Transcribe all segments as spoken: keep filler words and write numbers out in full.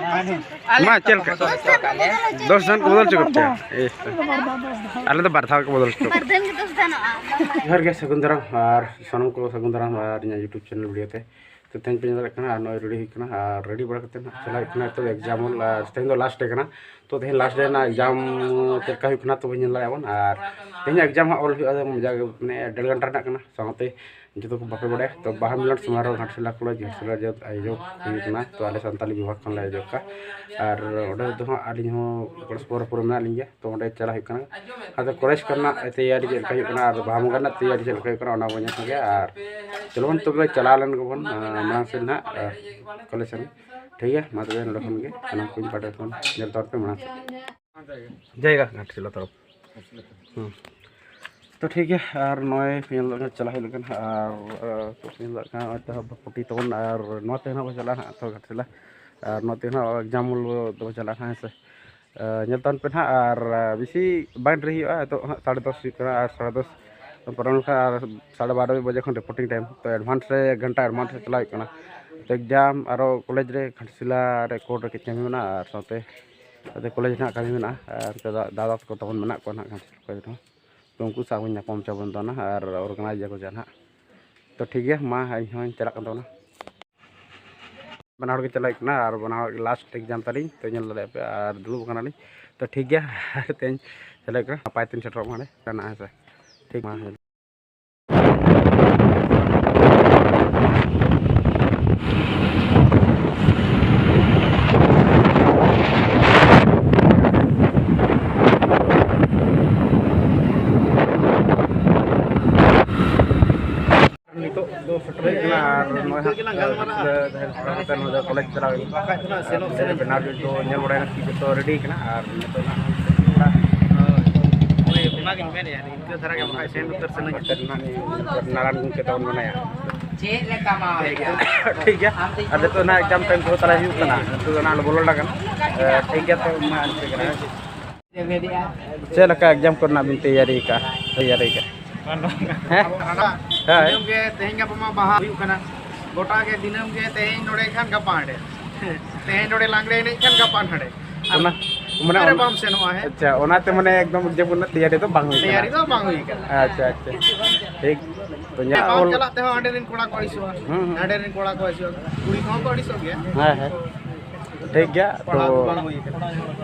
ᱢᱟ, ᱪᱮᱫ ᱞᱮᱠᱟ? ᱫᱚᱥ ᱫᱷᱟᱱ ᱠᱚ ᱵᱚᱫᱚᱞ ᱦᱚᱪᱚ ᱠᱮᱫ ᱯᱮᱭᱟ? ᱮ, ᱟᱞᱮ ᱫᱚ ᱵᱟᱨ ᱫᱷᱟᱣ ᱠᱚ ᱵᱚᱫᱚᱞ ᱦᱚᱪᱚ ᱠᱮᱫ᱾ ᱵᱟᱨ ᱫᱷᱟᱣ ᱜᱮ ᱫᱚᱥ ᱫᱷᱟᱱᱚᱜᱼᱟ᱾ ᱡᱚᱦᱟᱨ ᱜᱮ, ᱥᱟᱹᱜᱩᱱ ᱫᱟᱨᱟᱢ ᱟᱨ ᱥᱟᱱᱟᱢ ᱠᱚ ᱥᱟᱹᱜᱩᱱ ᱫᱟᱨᱟᱢ ᱟᱨ ᱤᱧᱟᱹᱜ YouTube channel video ᱛᱮ᱾ ᱛᱚ, ᱛᱮᱦᱮᱧ ᱯᱮ ᱧᱮᱞ ᱫᱟᱲᱮᱭᱟᱜ ᱠᱟᱱᱟ ᱟᱨ ᱱᱚᱜᱼᱚᱭ ready ᱦᱩᱭᱩᱜ ᱠᱟᱱᱟ ᱟᱨ ready ᱵᱟᱲᱟ ᱠᱟᱛᱮ ᱱᱟᱦᱟᱜ ᱪᱟᱞᱟᱜ ᱦᱩᱭᱩᱜ ᱠᱟᱱᱟ᱾ ᱛᱚ, exam ᱦᱚᱸ, ᱟᱨ ᱛᱮᱦᱮᱧ ᱫᱚ last day ᱠᱟᱱᱟ᱾ ᱛᱚ, ᱛᱮᱦᱮᱧ last day ᱨᱮᱱᱟᱜ exam ᱪᱮᱫ ᱞᱮᱠᱟ ᱦᱩᱭᱩᱜ ᱠᱟᱱᱟ, ᱛᱚᱵᱮ ᱧᱮᱞ ᱫᱟᱲᱮᱭᱟᱜ ᱵᱚᱱ᱾ ᱟᱨ ᱛᱮᱦᱮᱧᱟᱜ exam ᱦᱚᱸ ᱚᱞ ᱦᱩᱭᱩᱜᱼᱟ, ᱡᱟᱜᱮ, ᱢᱟᱱᱮ, ᱰᱮᱲ ᱜᱷᱚᱱᱴᱟ ᱨᱮᱱᱟᱜ ᱠᱟᱱᱟ᱾ ᱥᱟᱶᱛᱮ ᱡᱚᱛᱚ ᱠᱚ ᱵᱟᱯᱮ ᱵᱟᱲᱟᱭᱟ, ᱛᱚ ᱵᱟᱦᱟ ᱢᱤᱞᱚᱱ ᱥᱚᱢᱟᱨᱳᱦ ᱜᱷᱟᱴᱥᱤᱞᱟ ᱠᱚᱞᱮᱡᱽ, ᱜᱷᱟᱴᱥᱤᱞᱟ ᱡᱟᱹᱛ ᱟᱭᱳᱡᱚᱠ ᱦᱩᱭᱩᱜ ᱠᱟᱱᱟ᱾ ᱛᱚ ᱟᱞᱮ ᱥᱟᱱᱛᱟᱞᱤ ᱵᱤᱵᱷᱟᱜᱽ ᱠᱷᱚᱱ ᱞᱮ ᱟᱭᱳᱡᱚᱠ ᱠᱟᱜᱼᱟ᱾ ᱟᱨ ᱚᱸᱰᱮ ᱫᱚ ᱦᱟᱸᱜ ᱟᱹᱞᱤᱧ ᱦᱚᱸ ᱜᱚᱲᱚ ᱥᱚᱯᱚᱦᱚᱫ ᱨᱮ ᱯᱩᱨᱟᱹ ᱢᱮᱱᱟᱜ ᱞᱤᱧ ᱜᱮᱭᱟ᱾ ᱛᱚ ᱚᱸᱰᱮ ᱪᱟᱞᱟᱜ ᱦᱩᱭᱩᱜ ᱠᱟᱱᱟ᱾ ᱟᱫᱚ ᱠᱚᱞᱮᱡᱽ ᱠᱚᱨᱮᱱᱟᱜ ᱛᱮᱭᱟᱨᱤ ᱪᱮᱫ ᱞᱮᱠᱟ ᱦᱩᱭᱩᱜ ᱠᱟᱱᱟ ᱟᱨ ᱵᱟᱦᱟ ᱵᱚᱸᱜᱟ ᱨᱮᱱᱟᱜ ᱛᱮᱭᱟᱨᱤ ᱪᱮᱫ ᱞᱮᱠᱟ ᱦᱩᱭᱩᱜ ᱠᱟᱱᱟ, ᱚᱱᱟ ᱵᱚᱱ ᱧᱮᱞ ᱠᱟᱜ ᱜᱮᱭᱟ᱾ ᱟᱨ ᱪᱚᱞᱚ ᱵᱚᱱ ᱛᱚᱵᱮ ᱪᱟᱞᱟᱣ ᱞᱮᱱ ᱜᱮᱵᱚᱱ, ᱟᱸ, ᱢᱟᱲᱟᱝ ᱥᱮᱫ ᱱᱟᱦᱟᱜ, ᱟᱸ, ᱠᱚᱞᱮᱡᱽ ᱥᱮᱱ᱾ ᱴᱷᱤᱠ ᱜᱮᱭᱟ, ᱢᱟ ᱛᱚᱵᱮ ᱱᱚᱰᱮ ᱠᱷᱚᱱ ᱜᱮ ᱥᱟᱱᱟᱢ ᱠᱚᱧ ᱯᱟᱦᱴᱟ ᱠᱷᱚᱱ ᱧᱮᱞ ᱛᱟᱵᱚᱱ ᱯᱮ ᱢᱟᱲᱟᱝ ᱥᱮᱫ᱾ ᱡᱟᱭᱜᱟ ᱜᱷᱟᱴᱥᱤᱞᱟ ᱛᱚᱨᱚᱯ᱾ ᱦᱩᱸ᱾ ᱛᱚ ᱴᱷᱤᱠ ᱜᱮᱭᱟ, ᱟᱨ ᱱᱚᱜᱼᱚᱭ ᱯᱮ ᱧᱮᱞ ᱫᱟᱲᱮᱭᱟᱜ ᱠᱟᱱᱟ, ᱪᱟᱞᱟᱜ ᱦᱩᱭᱩᱜ ᱞᱟᱹᱜᱤᱫ ᱦᱟᱸᱜ, ᱟᱨ, ᱟᱨ ᱯᱮ ᱧᱮᱞ ᱫᱟᱲᱮᱭᱟᱜ ᱠᱟᱱᱟ, ᱱᱚᱜᱼᱚᱭ ᱛᱚ ᱯᱩᱴᱤ ᱛᱟᱵᱚᱱ, ᱟᱨ ᱱᱚᱣᱟ ᱛᱮ ᱦᱟᱸᱜ ᱵᱚᱱ ᱪᱟᱞᱟᱜᱼᱟ ᱦᱟᱸᱜ ᱛᱚ ᱜᱷᱟᱴᱥᱤᱞᱟ, ᱟᱨ ᱱᱚᱣᱟ ᱛᱮ ᱦᱟᱸᱜ exam hall ᱫᱚᱵᱚᱱ ᱪᱟᱞᱟᱜᱼᱟ ᱦᱟᱸᱜ, ᱦᱮᱸ ᱥᱮ᱾ ᱟᱨ ᱧᱮᱞ ᱛᱟᱵᱚᱱ ᱯᱮ ᱦᱟᱸᱜ, ᱟᱨ ᱵᱮᱥᱤ ᱵᱟᱝ ᱰᱮᱨᱤ ᱦᱩᱭᱩᱜᱼᱟ, ᱱᱤᱛᱚᱜ ᱦᱟᱸᱜ ᱥᱟᱲᱮ ᱫᱚᱥ ᱦᱩᱭᱩᱜ ᱠᱟᱱᱟ, ᱟᱨ ᱥᱟᱲᱮ ᱫᱚᱥ ᱯᱟᱨᱚᱢ ᱞᱮᱱᱠᱷᱟᱱ ᱟᱨ ᱥᱟᱲᱮ ᱵᱟᱨᱚ ᱵᱟᱡᱮ ᱠᱷᱚᱱ reporting time, ᱛᱚ advance ᱨᱮ ᱮᱠ ᱜᱷᱚᱱᱴᱟ advance ᱨᱮ ᱪᱟᱞᱟᱜ ᱦᱩᱭᱩᱜ ᱠᱟᱱᱟ᱾ ᱛᱚ exam ᱟᱨᱚ ᱠᱚᱞᱮᱡᱽ ᱨᱮ ᱜᱷᱟᱴᱥᱤᱞᱟ ᱨᱮ court ᱨᱮ ᱠᱟᱹᱡ ᱠᱟᱹᱢᱤ ᱢᱮᱱᱟᱜᱼᱟ, ᱟᱨ ᱥᱟᱶᱛᱮ ᱟᱫᱚ ᱠᱚᱞᱮᱡᱽ ᱨᱮᱱᱟᱜ ᱠᱟᱹᱢᱤ ᱢᱮᱱᱟᱜᱼᱟ, ᱟᱨ ᱱᱚᱛᱮ ᱫᱟ-, ᱫᱟᱫᱟ ᱛᱟᱠᱚ ᱛᱟᱵᱚᱱ ᱢᱮᱱᱟᱜ ᱠᱚᱣᱟ ᱱᱟᱦᱟᱜ ᱜᱷᱟᱴᱥᱤᱞᱟ ᱠᱚᱞᱮᱡᱽ ᱨᱮᱦᱚᱸ᱾ ᱛᱚ ᱩᱱᱠᱩ ᱥᱟᱶ ᱵᱚᱱ ᱧᱟᱯᱟᱢ ᱦᱚᱪᱚ ᱵᱚᱱ ᱫᱚ ᱱᱟᱦᱟᱜ ᱟᱨ organize ᱟᱠᱚ ᱪᱮᱫ ᱱᱟᱦᱟᱜ᱾ ᱛᱚ ᱴᱷᱤᱠ ᱜᱮᱭᱟ, ᱢᱟ ᱤᱧ ᱦᱚᱸᱧ ᱪᱟᱞᱟᱜ ᱠᱟᱱ ᱛᱟᱵᱚᱱᱟ᱾ ᱵᱟᱱᱟ ᱦᱚᱲ ᱜᱮ ᱪᱟᱞᱟᱜ ᱦᱩᱭᱩᱜ ᱠᱟᱱᱟ ᱟᱨ ᱵᱟᱱᱟ ᱦᱚᱲ ᱜᱮ last exam ᱛᱟᱹᱞᱤᱧ, ᱛᱚ ᱧᱮᱞ ᱫᱟᱲᱮᱭᱟᱜ ᱯᱮ ᱟᱨ ᱫᱩᱲᱩᱵ ᱟᱠᱟᱱᱟᱞᱤᱧ᱾ ᱛᱚ ᱴᱷᱤᱠ ᱜᱮᱭᱟ, ᱟᱨ ᱛᱮᱦᱮᱧ ᱪᱟᱞᱟᱜ ᱠᱟᱱᱟ, ᱱᱟᱯᱟᱭ ᱛᱮᱧ ᱥᱮᱴᱮᱨᱚᱜ ᱢᱟ ᱚᱸᱰᱮ ᱪᱟᱞᱟᱜ, ᱦᱮᱸ ᱥᱮ᱾ ᱴᱷᱤᱠ ᱢᱟ᱾ ᱱᱤᱛᱚᱜ ᱫᱚ ᱥᱮᱴᱮᱨ ᱦᱩᱭ ᱠᱟᱱᱟ ᱟᱨ ᱱᱚᱜᱼᱚᱭ ᱦᱟᱸᱜ ᱱᱚᱛᱮ ᱱᱚᱰᱮ ᱠᱚᱞᱮᱡᱽ ᱪᱟᱞᱟᱣ ᱦᱩᱭᱩᱜᱼᱟ᱾ ᱵᱮᱱᱟᱨ ᱫᱚ ᱧᱮᱞ ᱵᱟᱲᱟᱭ ᱱᱟ, ᱡᱚᱛᱚ ᱨᱮᱰᱤ ᱠᱟᱱᱟ ᱟᱨ ᱱᱤᱛᱚᱜ ᱱᱟᱜ ᱦᱳᱭ, ᱚᱱᱟᱜᱤᱧ ᱢᱮᱱᱮᱫᱼᱟ, ᱤᱱᱠᱟᱹ ᱫᱷᱟᱨᱟ ᱜᱮ ᱵᱟᱠᱷᱟᱡ ᱥᱮᱱ ᱩᱛᱟᱹᱨ ᱥᱟᱱᱟᱧᱟ᱾ ᱱᱟᱨᱟᱭᱚᱱ ᱜᱚᱢᱠᱮ ᱛᱟᱵᱚᱱ ᱢᱮᱱᱟᱭᱟ᱾ ᱪᱮᱫ ᱞᱮᱠᱟ ᱢᱟ ᱦᱩᱭ ᱠᱟᱱᱟ? ᱴᱷᱤᱠ ᱜᱮᱭᱟ, ᱟᱨ ᱱᱤᱛᱚᱜ ᱱᱟᱜ exam time ᱠᱚ ᱛᱟᱞᱮ ᱦᱩᱭᱩᱜ ᱠᱟᱱᱟ, ᱱᱤᱛᱚᱜ ᱫᱚ ᱱᱟᱜ ᱞᱮ ᱵᱚᱞᱚ ᱞᱮᱱᱟ᱾ ᱮ, ᱴᱷᱤᱠ ᱜᱮᱭᱟ, ᱛᱚ ᱢᱟ ᱤᱱᱠᱟᱹ ᱜᱮ ᱱᱟᱜ᱾ ᱪᱮᱫ ᱞᱮᱠᱟ exam ᱠᱚᱨᱮᱱᱟᱜ ᱵᱤᱱ ᱛᱮᱭᱟᱨᱤ ᱠᱟᱜᱼᱟ, ᱛᱮᱭᱟᱨᱤ ᱠᱟᱜᱼᱟ? ᱦᱮᱸ? ᱦᱳᱭ᱾ ᱫᱤᱱᱟᱹᱢ ᱜᱮ ᱛᱮᱦᱮᱧ ᱜᱟᱯᱟ ᱢᱟ ᱵᱟᱦᱟ ᱦᱩᱭᱩᱜ ᱠᱟᱱᱟ, ᱜᱚᱴᱟ ᱜᱮ ᱫᱤᱱᱟᱹᱢ ᱜᱮ ᱛᱮᱦᱮᱧ ᱱᱚᱰᱮ ᱠᱷᱟᱱ ᱜᱟᱯᱟ ᱦᱟᱸᱰᱮ᱾ ᱛᱮᱦᱮᱧ ᱱᱚᱰᱮ ᱞᱟᱜᱽᱲᱮ ᱮᱱᱮᱡ ᱠᱷᱟᱱ ᱜᱟᱯᱟ ᱱᱟᱰᱮ᱾ ᱟᱨ ᱚᱱᱟ, ᱢᱟᱱᱮ ᱚᱠᱟᱨᱮ ᱚᱱ-, ᱵᱟᱢ ᱥᱮᱱᱚᱜᱼᱟ, ᱦᱮᱸ? ᱟᱪᱪᱷᱟ, ᱚᱱᱟᱛᱮ ᱢᱟᱱᱮ ᱮᱠᱫᱚᱢ ᱡᱮ ᱯᱩᱨᱟᱹ ᱛᱮᱭᱟᱨᱤ ᱫᱚ ᱵᱟᱝ ᱦᱩᱭ ᱠᱟᱱᱟ᱾ ᱛᱮᱭᱟᱨᱤ ᱫᱚ ᱵᱟᱝ ᱦᱩᱭ ᱠᱟᱱᱟ᱾ ᱟᱪᱪᱷᱟ, ᱟᱪᱪᱷᱟ, ᱴᱷᱤᱠ᱾ ᱛᱚ ᱧᱟ-, ᱵᱟᱝ ᱚᱞ- ᱪᱟᱞᱟᱜ ᱛᱮᱦᱚᱸ ᱦᱟᱸᱰᱮ ᱨᱮᱱ ᱠᱚᱲᱟ ᱠᱚ ᱟᱹᱲᱤᱥᱚᱜᱼᱟ᱾ ᱦᱩᱸ, ᱦᱩᱸ᱾ ᱦᱟᱸᱰᱮ ᱨᱮᱱ ᱠᱚᱲᱟ ᱠᱚ ᱟᱹᱲᱤᱥᱚᱜᱼᱟ, ᱠᱩᱲᱤ ᱠᱚᱦᱚᱸ ᱠᱚ ᱟᱹᱲᱤᱥᱚᱜ ᱜᱮᱭᱟ᱾ ᱦᱮᱸ, ᱦᱮᱸ, ᱴᱷᱤᱠ ᱜᱮᱭᱟ᱾ ᱛᱚ ᱯᱟᱲᱦᱟᱣ ᱫᱚ ᱵᱟᱝ ᱦᱩᱭ ᱠᱟᱱᱟ᱾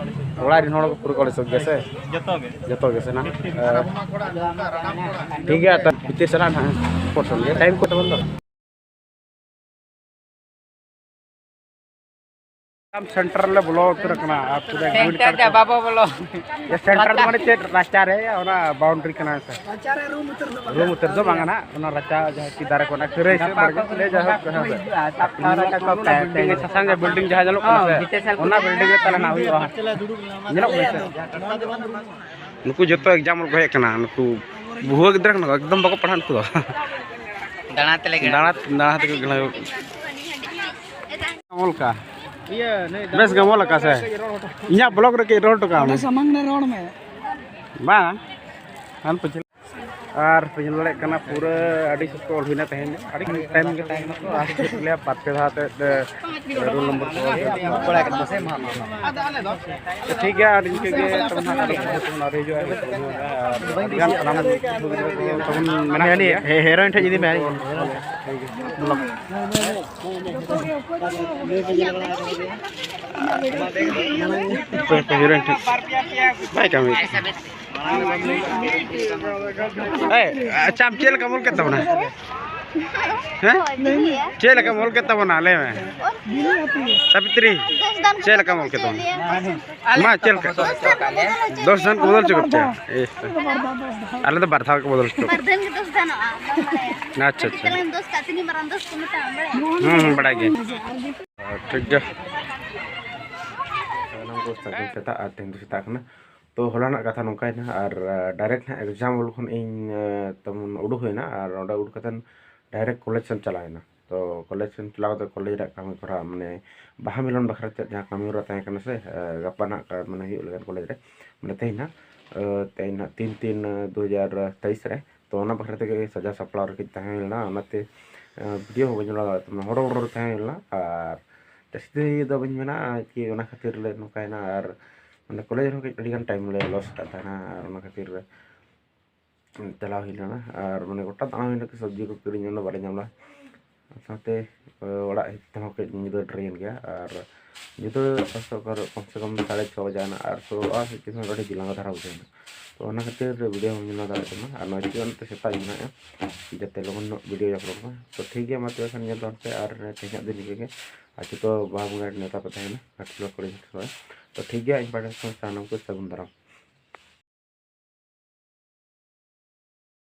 ᱚᱲᱟᱜ ᱨᱮᱱ ᱦᱚᱲ ᱠᱚ ᱯᱩᱨᱟᱹ ᱠᱚ ᱟᱹᱲᱤᱥᱚᱜ ᱜᱮᱭᱟ ᱥᱮ? ᱡᱚᱛᱚ ᱜᱮ᱾ ᱡᱚᱛᱚ ᱜᱮ ᱥᱮ ᱱᱟᱦᱟᱜ? ᱦᱮᱸ᱾ ᱴᱷᱤᱠ ᱜᱮᱭᱟ, ᱛᱚ ᱵᱷᱤᱛᱤᱨ ᱥᱮᱫ ᱱᱟᱦᱟᱜ ᱯᱚᱨᱥᱚᱱ ᱜᱮ ᱴᱟᱭᱤᱢ ᱠᱚ ᱛᱟᱵᱚᱱ ᱫᱚ᱾ ᱥᱮᱱᱴᱟᱨ ᱨᱮᱞᱮ ᱵᱚᱞᱚ ᱩᱛᱟᱹᱨ ᱟᱠᱟᱱᱟ᱾ ᱟᱨ ᱯᱩᱨᱟᱹ ᱥᱮᱱᱴᱟᱨ ᱫᱚ ᱵᱟᱵᱚ ᱵᱚᱞᱚ᱾ ᱥᱮᱱᱴᱟᱨ ᱫᱚ ᱢᱟᱱᱮ ᱪᱮᱫ, ᱨᱟᱪᱟ ᱨᱮ ᱚᱱᱟ ᱵᱟᱣᱩᱱᱰᱟᱨᱤ ᱠᱟᱱᱟ ᱥᱮ? ᱨᱩᱢ ᱩᱛᱟᱹᱨ ᱫᱚ ᱵᱟᱝ ᱠᱟᱱᱟ, ᱚᱱᱟ ᱨᱟᱪᱟ ᱡᱟᱦᱟᱸ ᱠᱤ ᱫᱟᱨᱮ ᱠᱚ ᱚᱱᱟ ᱠᱷᱟᱹᱨᱟᱹᱭ ᱥᱮ ᱵᱟᱲᱜᱮ ᱞᱮ ᱡᱟᱭᱦᱳᱠ, ᱦᱮᱸ ᱥᱮ? ᱚᱱᱟ ᱵᱤᱞᱰᱤᱝ ᱜᱮ ᱥᱟᱥᱟᱝ ᱜᱮ ᱵᱤᱞᱰᱤᱝ ᱡᱟᱦᱟᱸ ᱧᱮᱞᱚᱜ ᱠᱟᱱᱟ ᱥᱮ, ᱚᱱᱟ ᱵᱤᱞᱰᱤᱝ ᱨᱮ ᱛᱟᱦᱞᱮ ᱱᱟᱜ ᱦᱩᱭᱩᱜᱼᱟ᱾ ᱧᱮᱞᱚᱜ ᱠᱟᱱᱟ ᱥᱮ? ᱱᱩᱠᱩ ᱡᱚᱛᱚ ᱮᱠᱡᱟᱢ ᱨᱮᱠᱚ ᱦᱮᱡ ᱠᱟᱱᱟ, ᱱᱩᱠᱩ ᱵᱩᱦᱩᱣᱟᱹ ᱜᱤᱫᱽᱨᱟᱹ ᱠᱟᱱᱟ ᱠᱚ, ᱮᱠᱫᱚᱢ ᱵᱟᱠᱚ ᱯᱟᱲᱦᱟᱜᱼᱟ ᱱᱩᱠᱩ ᱫᱚ᱾ ᱫᱟᱬᱟ ᱛᱮᱞᱮ ᱜᱮ᱾ ᱫᱟᱬᱟ, ᱫᱟᱬᱟ ᱛᱮᱠᱚ ᱜᱮ᱾ ᱚᱞ ᱠᱟ? ᱤᱭᱟᱹ, ᱱᱩᱭ ᱵᱮᱥ ᱜᱮᱢ ᱚᱞ ᱟᱠᱟᱫ ᱥᱮ? ᱤᱧᱟᱹᱜ ᱵᱞᱚᱜ ᱨᱮ ᱠᱟᱹᱡ ᱨᱚᱲ ᱦᱚᱴᱚ ᱠᱟᱜ ᱢᱮ᱾ ᱥᱟᱢᱟᱝ ᱨᱮ ᱨᱚᱲ ᱢᱮ᱾ ᱵᱟᱝ, ᱟᱢ ᱯᱟᱹᱪᱷᱞᱟᱹ᱾ ᱟᱨ ᱯᱮ ᱧᱮᱞ ᱫᱟᱲᱮᱭᱟᱜ ᱠᱟᱱᱟ, ᱯᱩᱨᱟᱹ ᱟᱹᱰᱤ ᱥᱚᱠᱛᱚ ᱚᱞ ᱦᱩᱭᱱᱟ ᱛᱮᱦᱮᱧ ᱫᱚ᱾ ᱟᱹᱰᱤ ᱜᱷᱟᱹᱲᱤᱡ ᱴᱟᱭᱤᱢ ᱜᱮ ᱛᱟᱦᱮᱸ ᱠᱟᱱᱟ ᱛᱚ, ᱟᱨ ᱪᱮᱫ ᱠᱚ ᱞᱟᱹᱭᱟ, ᱵᱟᱨ ᱯᱮ ᱫᱷᱟᱣ ᱛᱮ, ᱮ, ᱨᱳᱞ ᱱᱚᱢᱵᱚᱨ ᱠᱚ ᱚᱞ ᱦᱩᱭᱩᱜᱼᱟ᱾ ᱴᱷᱤᱠ ᱜᱮᱭᱟ, ᱟᱨ ᱤᱱᱠᱟᱹ ᱜᱮ ᱛᱚᱵᱮ ᱱᱟᱦᱟᱜ ᱟᱨᱚ ᱵᱷᱤᱰᱤᱭᱳ ᱠᱚ ᱟᱨᱚ ᱦᱤᱡᱩᱜᱼᱟ, ᱟᱨ ᱟᱹᱰᱤ ᱜᱟᱱ ᱥᱟᱱᱟᱢ ᱜᱤᱫᱽᱨᱟᱹ ᱠᱚ ᱛᱟᱵᱚᱱ ᱢᱮᱱᱟᱜ ᱠᱚᱜᱮᱭᱟ᱾ ᱦᱮ-, ᱦᱮᱨᱳᱭᱤᱱ ᱴᱷᱮᱱ ᱡᱩᱫᱤ ᱢᱮᱱ ᱴᱷᱤᱠ ᱜᱮᱭᱟ᱾ ᱚᱠᱚᱭ ᱠᱚ ᱦᱤᱨᱳᱭᱤᱱ ᱴᱷᱮᱱ? ᱵᱟᱭ ᱠᱟᱹᱢᱤ᱾ ᱮᱭ, ᱟᱪᱪᱷᱟ, ᱟᱢ ᱪᱮᱫ ᱞᱮᱠᱟᱢ ᱚᱞ ᱠᱮᱫ ᱛᱟᱵᱚᱱᱟ? ᱦᱮᱸ? ᱪᱮᱫ ᱞᱮᱠᱟᱢ ᱚᱞ ᱠᱮᱫ ᱛᱟᱵᱚᱱᱟ? ᱞᱟᱹᱭ ᱢᱮ᱾ ᱥᱟᱵᱤᱛᱨᱤ, ᱪᱮᱫ ᱞᱮᱠᱟᱢ ᱚᱞ ᱠᱮᱫ ᱛᱟᱵᱚᱱᱟ? ᱢᱟ, ᱪᱮᱫ ᱞᱮᱠᱟ? ᱫᱚᱥ ᱫᱷᱟᱱ ᱠᱚ ᱵᱚᱫᱚᱞ ᱦᱚᱪᱚ ᱠᱮᱫ ᱯᱮᱭᱟ? ᱮ, ᱟᱞᱮ ᱫᱚ ᱵᱟᱨ ᱫᱷᱟᱣ ᱠᱚ ᱵᱚᱫᱚᱞ ᱦᱚᱪᱚ ᱠᱮᱫ᱾ ᱵᱟᱨ ᱫᱷᱟᱱ ᱜᱮ ᱫᱚᱥ ᱫᱷᱟᱱᱚᱜᱼᱟ᱾ ᱟᱪᱪᱷᱟ, ᱟᱪᱪᱷᱟ᱾ ᱛᱟᱦᱞᱮ ᱫᱚᱥ ᱠᱟᱜ ᱛᱤᱱᱟᱹᱜ ᱢᱟᱨᱟᱝ ᱫᱚᱥ ᱠᱚ ᱢᱮᱛᱟᱜᱼᱟ, ᱵᱟᱲᱟᱭ? ᱦᱩᱸ, ᱦᱩᱸ, ᱵᱟᱲᱟᱭ ᱜᱮ᱾ ᱴᱷᱤᱠ ᱜᱮᱭᱟ᱾ ᱥᱟᱱᱟᱢ ᱠᱚ ᱥᱟᱹᱜᱩᱱ ᱥᱮᱛᱟᱜ, ᱟᱨ ᱛᱮᱦᱮᱧ ᱫᱚ ᱥᱮᱛᱟᱜ ᱠᱟᱱᱟ᱾ ᱛᱚ, ᱦᱚᱞᱟᱱᱟᱜ ᱠᱟᱛᱷᱟ ᱱᱚᱝᱠᱟᱭᱮᱱᱟ, ᱟᱨ, ᱟ, direct ᱦᱟᱸᱜ exam hall ᱠᱷᱚᱱ ᱤᱧ, ᱟ, ᱛᱮᱢᱚᱱ ᱩᱰᱩᱠ ᱦᱩᱭᱱᱟ, ᱟᱨ ᱚᱸᱰᱮ ᱩᱰᱩᱠ ᱠᱟᱛᱮᱫ direct ᱠᱚᱞᱮᱡᱽ ᱥᱮᱫ ᱪᱟᱞᱟᱣ ᱮᱱᱟ᱾ ᱛᱚ, ᱠᱚᱞᱮᱡᱽ ᱥᱮᱫ ᱪᱟᱞᱟᱣ ᱠᱟᱛᱮᱫ ᱠᱚᱞᱮᱡᱽ ᱨᱮᱭᱟᱜ ᱠᱟᱹᱢᱤ ᱦᱚᱨᱟ, ᱢᱟᱱᱮ, ᱵᱟᱦᱟ ᱢᱤᱞᱚᱱ ᱵᱟᱠᱷᱨᱟ ᱛᱮ ᱡᱟᱦᱟᱸ ᱠᱟᱹᱢᱤ ᱦᱚᱨᱟ ᱛᱟᱦᱮᱸ ᱠᱟᱱᱟ ᱥᱮ, ᱟ, ᱜᱟᱯᱟ ᱱᱟᱜ ᱠᱟ-, ᱢᱟᱱᱮ, ᱦᱩᱭᱩᱜ ᱞᱟᱹᱜᱤᱫ ᱠᱚᱞᱮᱡᱽ ᱨᱮ, ᱢᱟᱱᱮ, ᱛᱮᱦᱮᱧ ᱱᱟᱜ, ᱟ, ᱛᱮᱦᱮᱧ ᱱᱟᱜ ᱛᱤᱱ ᱛᱤᱱ, ᱟ, ᱫᱩ ᱦᱟᱡᱟᱨ ᱛᱮᱭᱤᱥ ᱨᱮ᱾ ᱛᱚ, ᱚᱱᱟ ᱵᱟᱠᱷᱨᱟ ᱛᱮᱜᱮ ᱥᱟᱡᱟᱣ ᱥᱟᱯᱲᱟᱣ ᱨᱮ ᱠᱟᱹᱡ ᱛᱟᱦᱮᱸ ᱦᱩᱭ ᱞᱮᱱᱟ, ᱚᱱᱟᱛᱮ, ᱟ, ᱵᱷᱤᱰᱤᱭᱳ ᱦᱚᱸ ᱵᱟᱹᱧ ᱵᱮᱱᱟᱣ ᱫᱟᱲᱮᱭᱟᱜ ᱛᱟᱦᱮᱱᱟ, ᱦᱚᱨᱚ ᱵᱚᱨᱚ ᱨᱮ ᱛᱟᱦᱮᱸ ᱦᱩᱭ ᱞᱮᱱᱟ᱾ ᱟᱨ ᱡᱟᱹᱥᱛᱤ ᱫᱚ ᱵᱟᱹᱧ ᱢᱮᱱᱟ ᱠᱤ ᱚᱱᱟ ᱠᱷᱟᱹᱛᱤᱨ ᱞᱮ ᱱᱚᱝᱠᱟᱭᱮᱱᱟ᱾ ᱟᱨ ᱢᱟᱱᱮ ᱠᱚᱞᱮᱡᱽ ᱨᱮᱦᱚᱸ ᱠᱟᱹᱡ ᱟᱹᱰᱤᱜᱟᱱ ᱴᱟᱭᱤᱢ ᱞᱮ ᱞᱚᱥ ᱟᱠᱟᱫ ᱛᱟᱦᱮᱱᱟ, ᱟᱨ ᱚᱱᱟ ᱠᱷᱟᱹᱛᱤᱨ ᱪᱟᱞᱟᱣ ᱦᱩᱭ ᱞᱮᱱᱟ᱾ ᱟᱨ ᱢᱟᱱᱮ ᱜᱚᱴᱟ ᱫᱟᱬᱟ ᱦᱩᱭᱱᱟ, ᱠᱤ ᱥᱚᱵᱽᱡᱤ ᱠᱚ ᱠᱤᱨᱤᱧ ᱚᱱᱟ ᱵᱟᱞᱮ ᱧᱟᱢ ᱞᱮᱫᱟ᱾ ᱥᱟᱶᱛᱮ ᱚᱲᱟᱜ ᱦᱮᱡ ᱛᱮᱦᱚᱸ ᱠᱟᱹᱡ ᱧᱤᱫᱟᱹ ᱰᱮᱨᱤᱭᱮᱱ ᱜᱮᱭᱟ᱾ ᱟᱨ ᱧᱤᱫᱟᱹ ᱚᱠᱟᱨᱮ ᱠᱚᱢ ᱥᱮ ᱠᱚᱢ ᱥᱟᱲᱮ ᱪᱷᱚ ᱵᱟᱡᱟᱣᱮᱱᱟ᱾ ᱟᱨ ᱥᱩᱨ ᱚᱲᱟᱜ ᱦᱮᱡ ᱠᱟᱛᱮ ᱦᱚᱸ ᱟᱹᱰᱤ ᱞᱟᱸᱜᱟ ᱫᱷᱟᱨᱟ ᱵᱩᱡᱷᱟᱹᱣᱮᱱᱟ᱾ ᱛᱚ ᱚᱱᱟ ᱠᱷᱟᱹᱛᱤᱨ ᱵᱷᱤᱰᱤᱭᱳ ᱦᱚᱸ ᱧᱮᱞ ᱫᱟᱲᱮᱭᱟᱜ ᱠᱟᱱᱟ᱾ ᱟᱨ ᱱᱚᱣᱟ ᱪᱮᱫ ᱚᱱᱛᱮ ᱥᱮᱛᱟᱜ ᱤᱧ ᱵᱮᱱᱟᱣᱮᱫᱼᱟ, ᱡᱟᱛᱮ ᱞᱚᱜᱚᱱ ᱧᱚᱜ ᱵᱷᱤᱰᱤᱭᱳ ᱟᱯᱞᱳᱰ ᱢᱟ᱾ ᱛᱚ ᱴᱷᱤᱠ ᱜᱮᱭᱟ, ᱢᱟ ᱛᱚᱵᱮ ᱠᱷᱟᱱ ᱧᱮᱞ ᱛᱟᱵᱚᱱ ᱯᱮ ᱟᱨ ᱛᱮᱦᱮᱧᱟᱜ ᱫᱤᱱ ᱤᱱᱠᱟᱹ ᱜᱮ᱾ ᱟᱨ ᱡᱚᱛᱚ ᱵᱟᱦᱟ ᱵᱚᱸᱜᱟ ᱨᱮ ᱱᱮᱣᱛᱟ ᱯᱮ ᱛᱟᱦᱮᱱᱟ ᱜᱷᱟᱴᱥᱤᱞᱟ ᱠᱚᱞᱮᱡᱽ ᱜᱷᱟᱴᱥᱤᱞᱟ᱾ ᱛᱚ ᱴᱷᱤᱠ ᱜᱮᱭᱟ, ᱤᱧ ᱯᱟᱦᱴᱟ ᱠᱷᱚᱱ ᱥᱟᱱᱟᱢ ᱠᱚ ᱥᱟᱹᱜᱩᱱ ᱫᱟᱨᱟᱢ᱾